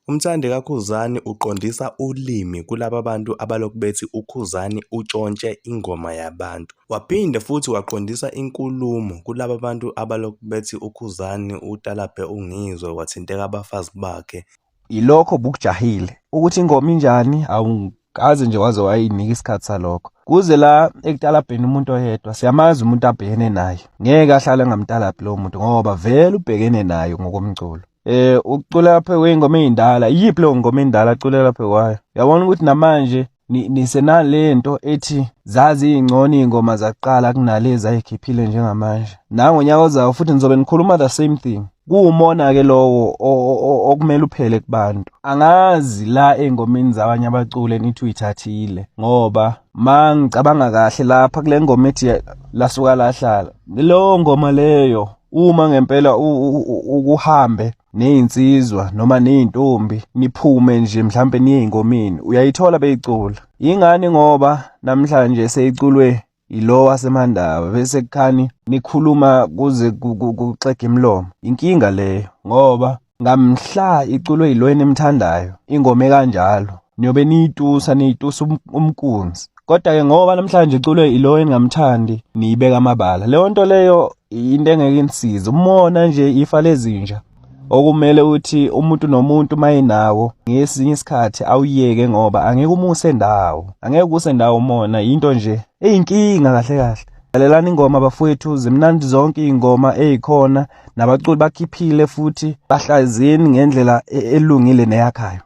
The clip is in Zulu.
Umthandi kaKhuzani uqondisa ulimi kulaba bantu abalokhu bethi uKhuzani utshontshe ingoma yabantu. Waphinde futhi waqondisa inkulumo kulaba bantu abalokhu bethi uKhuzani utalabhe uNgizwe wathinteka abafazi bakhe. Yilokho obukujahile ukuthi ingoma injani awukaze nje waze wayinika isikhathi salokho. Kuze la ekutalabheni umuntu oyedwa siyamazi umuntu abhekene naye. Ngeke ahlale engamtalabhi lowo muntu ngoba vele ubhekene naye ngokomculo. Ukucula lapha kwey'ngoma ey'ndala, iyiphi leyo ngoma endala acule lapha kwayo? Uyabona ukuthi namanje nisenalento ethi zaziy'ngcono iy'ngoma zakuqala kunalezi ay'khiphile njengamanje. Nangonyaka ozayo futhi nizobe nikhuluma the same thing. Kuwumona-ke lowo okumele uphele kubantu. Angazi la ey'ngomeni zabanye abaculi enithi uyithathile ngoba ma ngicabanga kahle lapha kule ngoma ethi lasuka lahlala, leyo ngoma leyo uma ngempela ukuhambe nezinsizwa noma nezintombi niphume nje mhlambe niye ey'ngomeni uyayithola beyicula. Yingani ngoba namhlanje seyiculwe ilo waseMandaba bese kukhani nikhuluma kuze kuxege imilomo. Inkinga leyo ngoba ngamhla iculwe yilo enimthandayo ingoma ekanjalo niyobe niyitusa niyitusa umkunzi. Kodwa-ke ngoba namhlanje iculwe ilo eningamthandi niyibeka amabala. Leyo nto leyo into engeke inisize. Umona nje ifa lezinja okumele ukuthi umuntu nomuntu uma enawo ngesinye isikhathi awuyeke ngoba angeke umuse ndawo, angeke ukuse ndawo umona, yinto nje eyinkinga kahle kahle. Lalelani ingoma bafowethu, zimnandi zonke iy'ngoma ey'khona nabaculi bakhiphile futhi bahlaziyeni ngendlela elungile neyakhayo.